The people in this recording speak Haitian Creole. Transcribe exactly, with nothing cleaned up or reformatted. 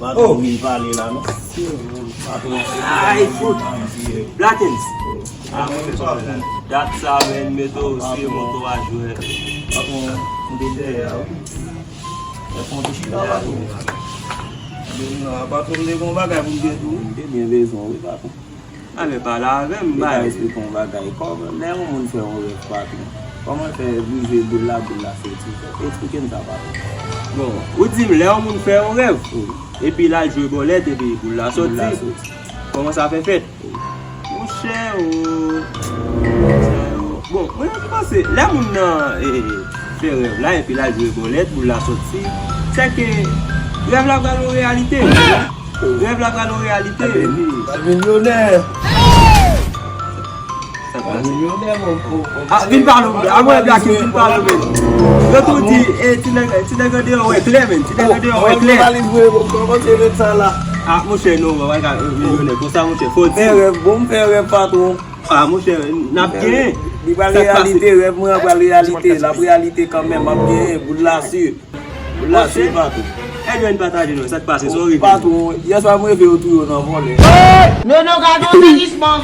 Patwon vin pale la non. Patwon. Ay, fout. Blackens. Ah, mwen, patwon. Dat sa, men, mete w se moto a jwe. Patwon, m te dèyè a, wi. Patwon, te chita, patwon. Patwon, m te gon bagay pou m te di w. M te byen bezwen w, wi, patwon. A, men pale avè m, bay. Mwen ka eksplike yon bagay. Kòman, lè yon moun fè yon rèv, patwon, kòman fè brize boul la, boul la soti? Eksplike m sa, patwon. Bon, ou di m, lè yon moun fè yon rèv, epi l al jwe bòlèt, epi boul la soti. Boul la soti. Kòman sa fè fèt? Monchè, o. Bon, mwen menm ki panse, lè moun nan, e, fè rèv la, epi l al jwe bòlèt, boul la soti, sèke rèv la pral yon reyalite. Rèv la pral yon reyalite. Milyonè. Sa k pase? Milyonè, mon. Ah, vin pale w, a mwen, Black, vin pale w, men. Yo tou di, e, ti nèg, ti nèg andeyò wè klè, men. Ti nèg andeyò wè klè. Ah, monchè, non, wè, wè, milyonè konsa, monchè, fò di. Fè rèv, bon, m fè rèv, patwon. Ah, monchè, n ap genyen. Li pral reyalite, rèv mwen an pral reyalite, l ap reyalite kanmenm, m ap genyen, boul la si. Boul la si, patwon. Ebyen, n pataje non, sa k pase, sa w rive. Patwon, yè swa m reve yo touye w nan vòlè. Non, non, gade yon senisman.